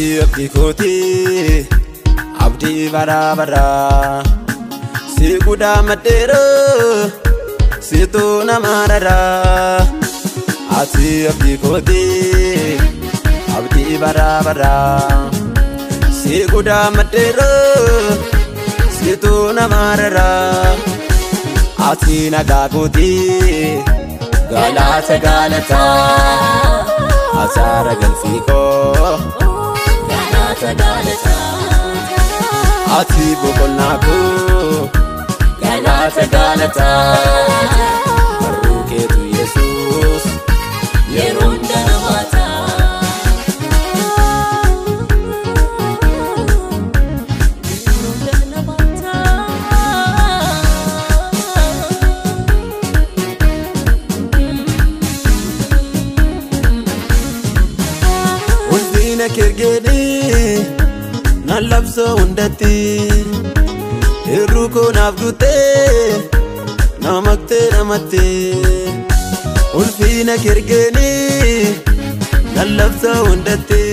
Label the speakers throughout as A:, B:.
A: Ati abdii kooti abdii bara bara si guddaa maddeera situ nama rara. Ati abdii kooti abdii bara bara si guddaa maddeera situ nama rara. Ati nagaa kooti galata galata asaara galfii koo.
B: Galata galata
A: Ati boqonnaa koo
B: galata galata
A: barruu keetu Yesuus
B: yeroo hunda namaata. Yeroo hunda namaata.
A: Ulfina kergedee nan labsoo hundatti hir'uu koo naaf guutee na maqtee namatti. Ulfina kergedee nan labsoo hundatti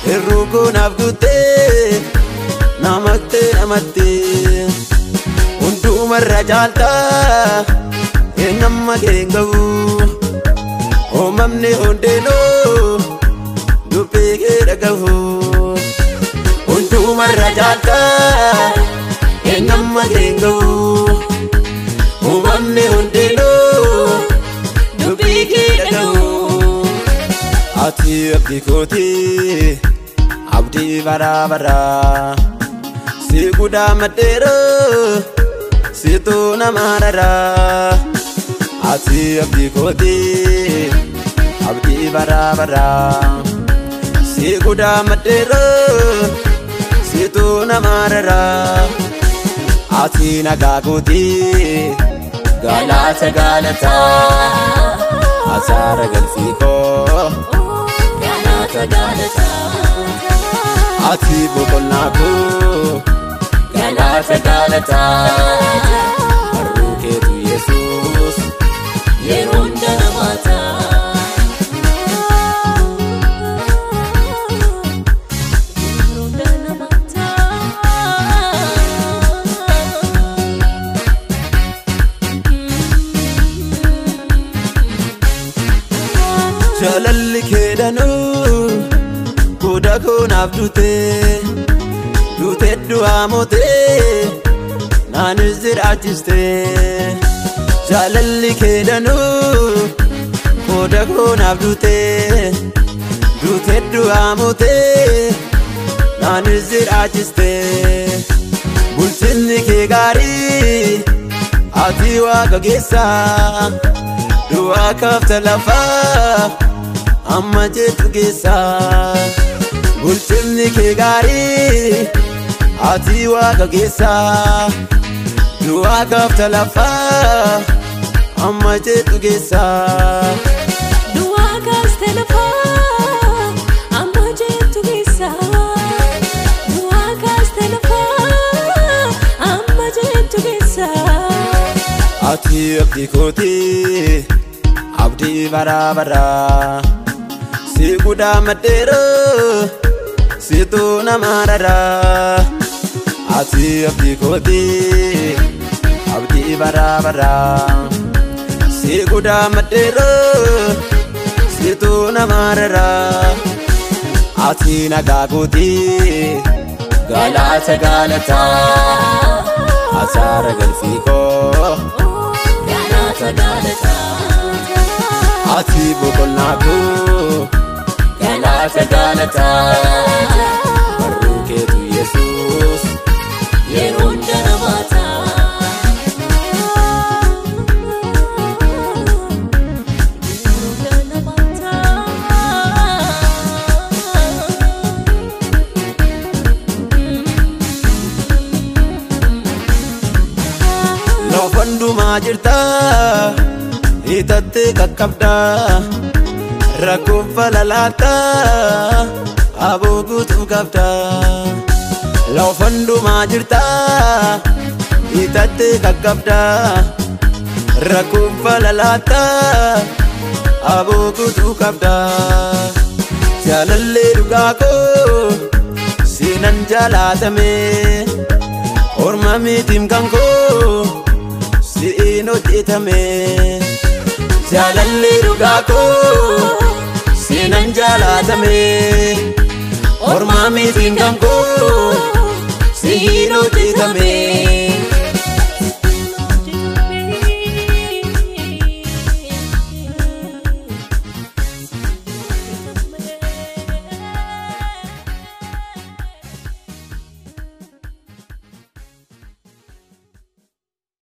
A: hir'uu koo naaf guutee na maqtee namatti. Hundumarra caaltaa eenyamma kee hin qabu uumamni hundinuu dubbii kee dhagahu. Hundumarra caaltaa eenyamma kee hin qabu uumamni hundinuu dubbii kee dhagahu. Ati abdii kooti abdii bara bara si guddaa maddeera situ nama rara. Ati abdii kooti abdii bara bara si guddaa maddeera situ nama rara. Ati nagaa kooti galata galata asaara galfii koo.
B: Galata galata
A: Ati boqonnaa koo
B: galata galata
A: barruu keetu Yesuus
B: yeroo hunda namaata. Yeroo hunda namaata.
A: Jaalalli kee danuu goda koo naaf duute duute du'aa mootee naanis jiraachiste. Jaalalli kee danuu goda koo naaf duute duute du'aa mootee naanis jiraachiste. Bulchinni kee gaarii ati waaqa geessaa du'aa kaafta lafaa amma jettu geessaa. Bulchinni kee gaarii ati waaqa geessaa du'aa kaafta lafaa amma jettu geessaa.
B: Du'aa kaaste lafaa amma jettu geessaa. Du'aa kaaste lafaa amma jettu geessaa.
A: Ati abdii kooti abdii bara bara si guddaa maddeera situ nama rara. Ati abdii kooti abdii bara bara si guddaa maddeera situ nama rara. Ati nagaa kooti galata galata asaara galfii koo.
B: Galata galata
A: Ati boqonnaa koo
B: galata galata
A: barruu keetu Yesuus
B: yeroo hunda namaata. Yeroo hunda namaata.
A: Lafa hundumaa jirta hiitattee qaqqabda rakkoof falalaata aboo guutuu qabda. Lafa hundumaa jirta hiitattee qaqqabda rakkoof falalaata aboo guutuu qabda. Jaalallee dhugaa koo siinan jaalatame orma miitiim kan koo si'iin hojjetame. Jaalallee dhugaa koo siinan jaalatame orma miitiim kan koo.